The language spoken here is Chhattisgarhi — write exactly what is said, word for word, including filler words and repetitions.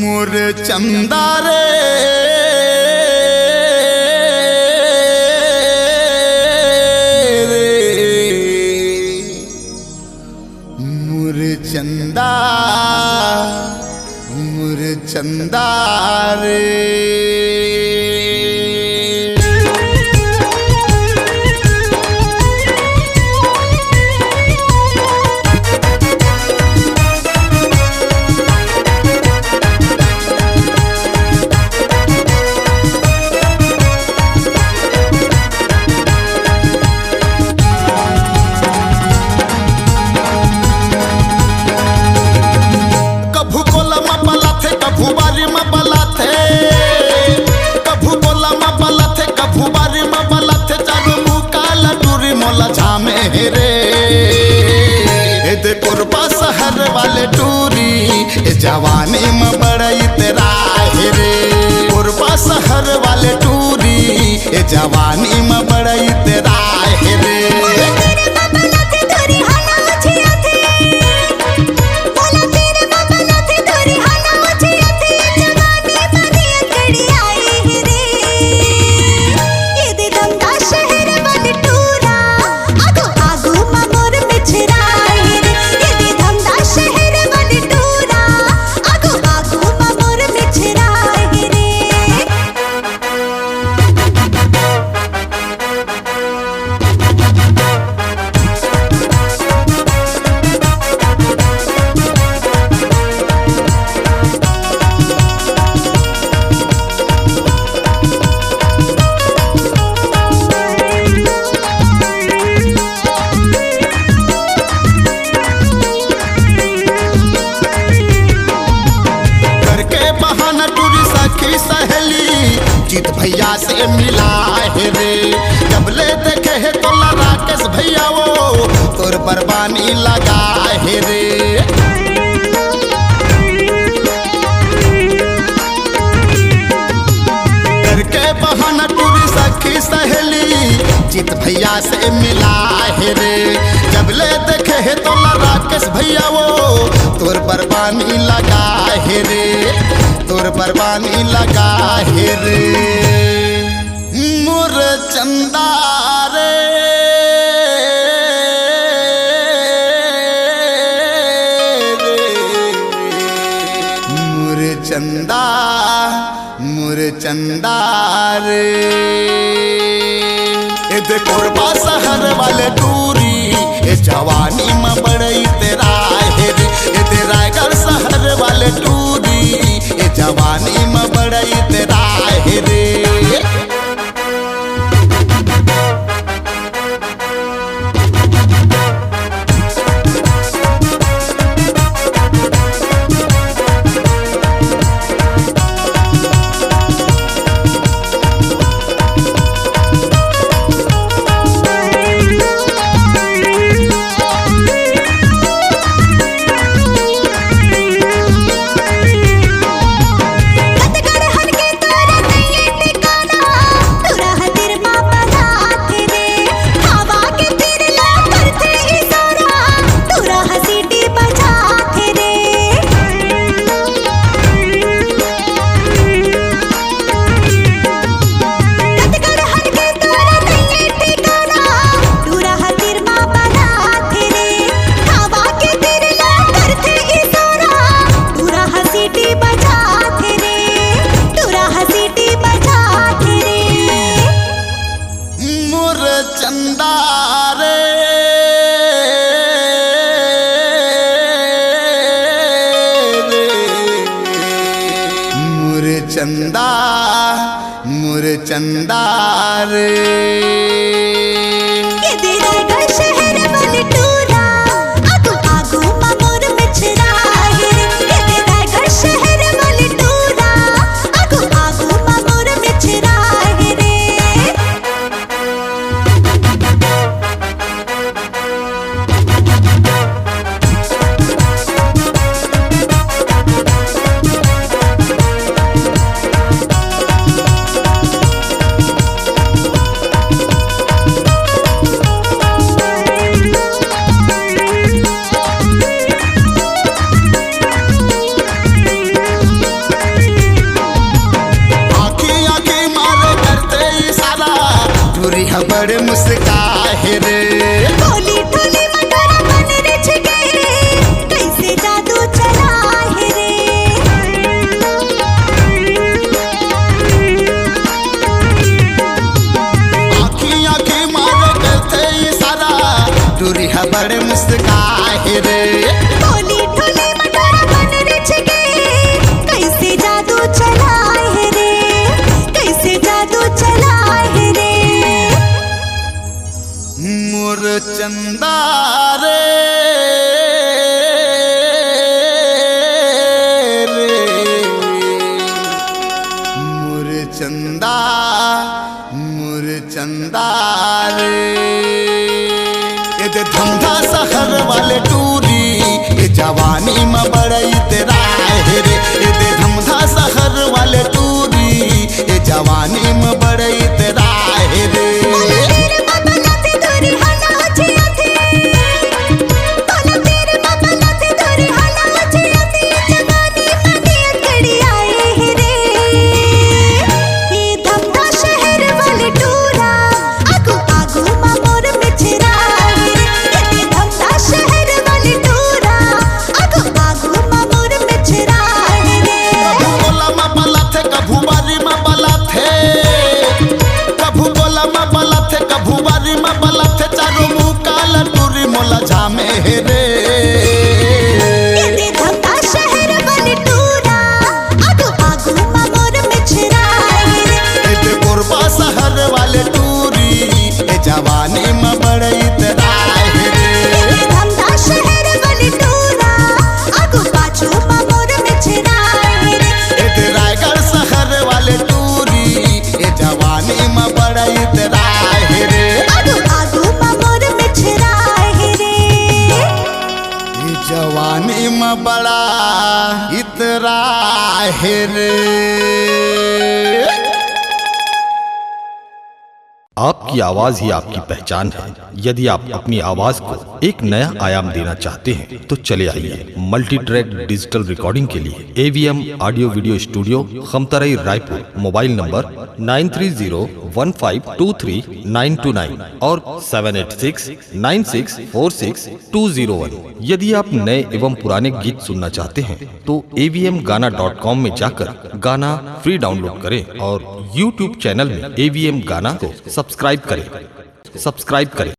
मोर चंदा रे, रे, मोर चंदा, मोर चंदा रे। कभू गोला म बलाथे, कभू बारी म बलाथे, कभू गोला म बलाथे, कभू बारी म बलाथे, चारू मुका ल टूरी मोला झामे हे रे। ए दे कोरबा शहर वाले टूरी, ए जवानी म बड़ा इतरा हे रे। कोरबा शहर वाले टूरी, ए जवानी म बड़ा इतरा हे रे। करके बहाना टूरी सखी सहेली, जीत भैया से मिला हे रे। जब ले देखे हे तोला राकेश भैया वो, तोर बरबानी लगा हे रे। करके बहाना टूरी सखी सहेली, जीत भैया से मिला हे रे। जब ले देखे हे तोला राकेश भैया वो, तोर बरबानी लगा हे रे, तोर बरबानी लगा हे रे। मोर चंदा रे, मोर चंदा, मोर चंदा रे। ए दे कोरबा शहर वाले टूरी, ए जवानी म बड़ई तेरा हे रे। ए दे रायगढ़ शहर वाले टूरी, ए जवानी म बड़ई तेरा हे रे। मोर चंदा रे, मोर चंदा, मोर चंदा रे। बड़े मुस्काहे रे। टोली टोली म टोरा मन रिझ गे, कइसे जादू चलाहे रे। आँखी आँखी मारे करथे इशारा, टूरी ह बड़े मुस्काहे रे। टोली टोली म टोरा मन रिझ गे, कइसे जादू चलाहे रे, कइसे जादू चलाहे रे। मोर चंदा रे, रे, मोर चंदा, मोर चंदा रे। ए दे धमधा सहर वाले टूरी, ए जवानी म बड़ई तेरा हे रे। ए दे धमधा सहर वाले टूरी, ए जवानी म बड़ई तेरा हे रे। कभू गोला म बलाथे, कभू बारी म बलाथे, कभू गोला म बलाथे, कभू बारी म बलाथे, चारों मुँह काला टूरी मोला जामे हे रे। ए दे कोरबा सहर वाले टूरी, ए जवानी म बड़ई तेरा हे रे। ए दे रायगढ़ सहर वाले टूरी, ए जवानी म बड़ई तेरा हे रे। ए जवानी म बड़ा इतरा हे रे। आपकी आवाज ही आपकी पहचान है। यदि आप अपनी आवाज को एक नया आयाम देना चाहते हैं, तो चले आइए मल्टी ट्रैक डिजिटल रिकॉर्डिंग के लिए AVM audio video studio, Khamtarai, Raipur. Mobile number nine three zero one five two three nine two nine और seven eight six nine six four six two zero one. यदि आप नए एवं पुराने गीत सुनना चाहते हैं, तो एवीएम गाना डॉट कॉम में जाकर गाना फ्री डाउनलोड करें और यूट्यूब चैनल में एवीएम गाना को सब्सक्राइब करें। सब्सक्राइब करें।